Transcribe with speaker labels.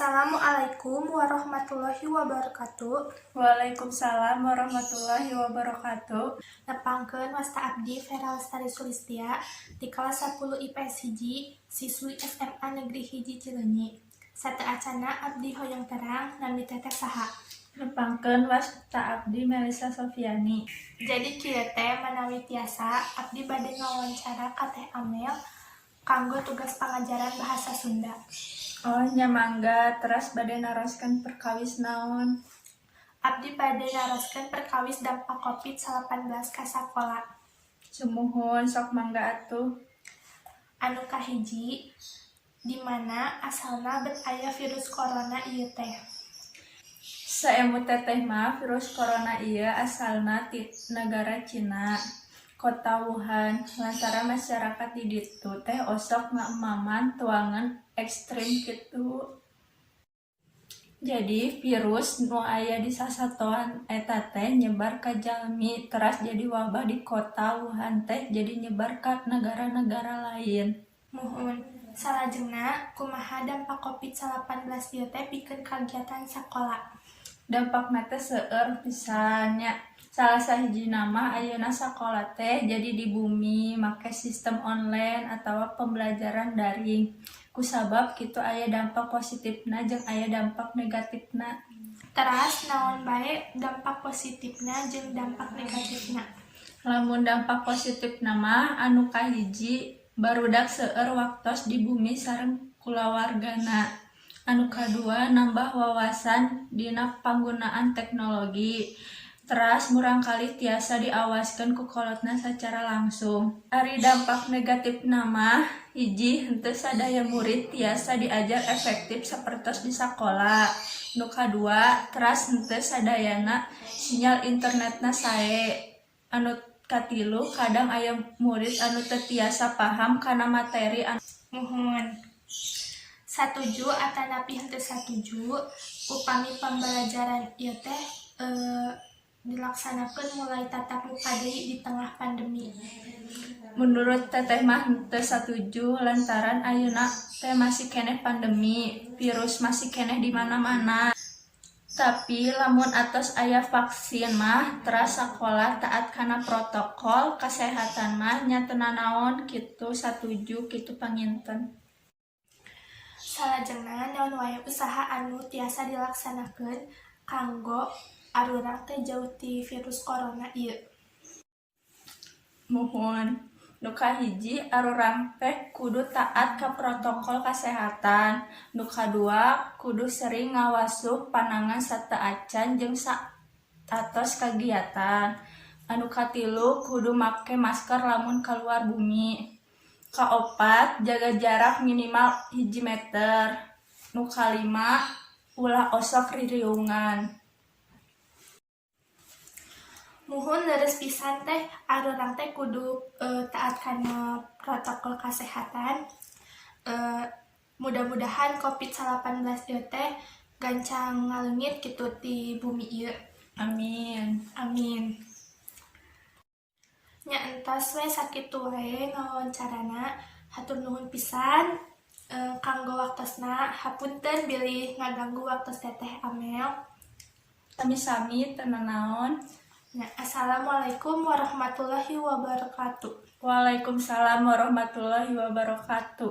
Speaker 1: Assalamualaikum warahmatullahi wabarakatuh.
Speaker 2: Waalaikumsalam warahmatullahi wabarakatuh.
Speaker 1: Nepangkeun, wasta abdi Vera Lestari Sulistia di kelas 10 IPS 1, siswi SMA Negeri 1 Cileunyi. Sateuacanna abdi hoyong terang, nami teteh saha?
Speaker 2: Nepangkeun, wasta abdi Melisa Sofiani.
Speaker 1: Jadi kieu teh, manawi tiasa abdi bade ngawawancara ka Teh Amel kanggo tugas pangajaran bahasa Sunda.
Speaker 2: Oh nya, mangga. Teras bade naroskeun perkawis naon?
Speaker 1: Abdi bade naroskeun perkawis dampak Covid-19 ka sakola.
Speaker 2: Sumuhun, sok mangga atuh.
Speaker 1: Anu kahiji, di mana asalna bet aya virus corona ieu teh?
Speaker 2: Saemut teteh mah virus corona ieu asalna ti nagara Cina, kota Wuhan, lantaran masyarakat di ditu teh osok ngaemaman tuangan ekstrim kitu. Jadi virus nu aya di sasatoan eta teh nyebar ka jalmi, teras jadi wabah di kota Wuhan teh, jadi nyebar ka nagara-nagara lain.
Speaker 1: Muhun. Salajengna, kumaha dampak Covid-19 ieu teh pikeun kagiatan sakola?
Speaker 2: Dampakna teh seueur pisan nya. Salah sahijina mah ayeuna sakola teh jadi di bumi make sistem online atawa pembelajaran daring. Kusabab kitu aya dampak positifna jeung aya dampak negatifna.
Speaker 1: Teras naon bae dampak positifna jeung dampak negatifna?
Speaker 2: Lamun dampak positifna mah anu kahiji, barudak seueur waktos di bumi sareng kulawargana. Anu kadua, nambah wawasan dina panggunaan teknologi. Teras murangkalih tiasa diawaskeun ku kolotna sacara langsung. Ari dampak negatifna mah, hiji, henteu sadaya murid tiasa diajar efektif sapertos di sakola. Nu kadua, teras henteu sadayana sinyal internetna sae. Anu katilu, kadang aya murid anu teu tiasa paham kana materi anu
Speaker 1: Muhun. Satuju atanapi henteu satuju upami pembelajaran ieu teh dilaksanakeun mulai tatap muka deui di tengah pandemi?
Speaker 2: Menurut teteh mah henteu satuju, lantaran ayeuna teh masih keneh pandemi, virus masih keneh di mana-mana. Tapi lamun atos aya vaksin mah, teras sakola taat kana protokol kasehatan mah, nya teu nanaon kitu, satuju kitu panginten.
Speaker 1: Salajengna, naon wae usaha anu tiasa dilaksanakeun kanggo arurang teh jauh ti virus corona ieu?
Speaker 2: Muhun. Nu kahiji, arurang teh kudu taat ka protokol kasehatan. Nu kadua, kudu sering ngawasuh panangan sateuacan jeung saatos kagiatan. Anu katilu, kudu make masker lamun kaluar bumi. Kaopat, jaga jarak minimal 1 meter. Nu kalima, ulah osok ririungan.
Speaker 1: Muhun, leres pisan teh, arurang teh kudu taat kana protokol kasehatan. Mudah-mudahan Covid-19 ieu teh gancang ngaleungit kitu ti bumi ieu.
Speaker 2: Amin.
Speaker 1: Amin. Nya, entos we sakitu wae ngawawancarana. Hatur nuhun pisan kanggo waktosna. Hapunten bilih ngaganggu waktos Teteh Amel.
Speaker 2: Sami-sami, teu nanaon.
Speaker 1: Nya, assalamualaikum warahmatullahi wabarakatuh.
Speaker 2: Waalaikumsalam warahmatullahi wabarakatuh.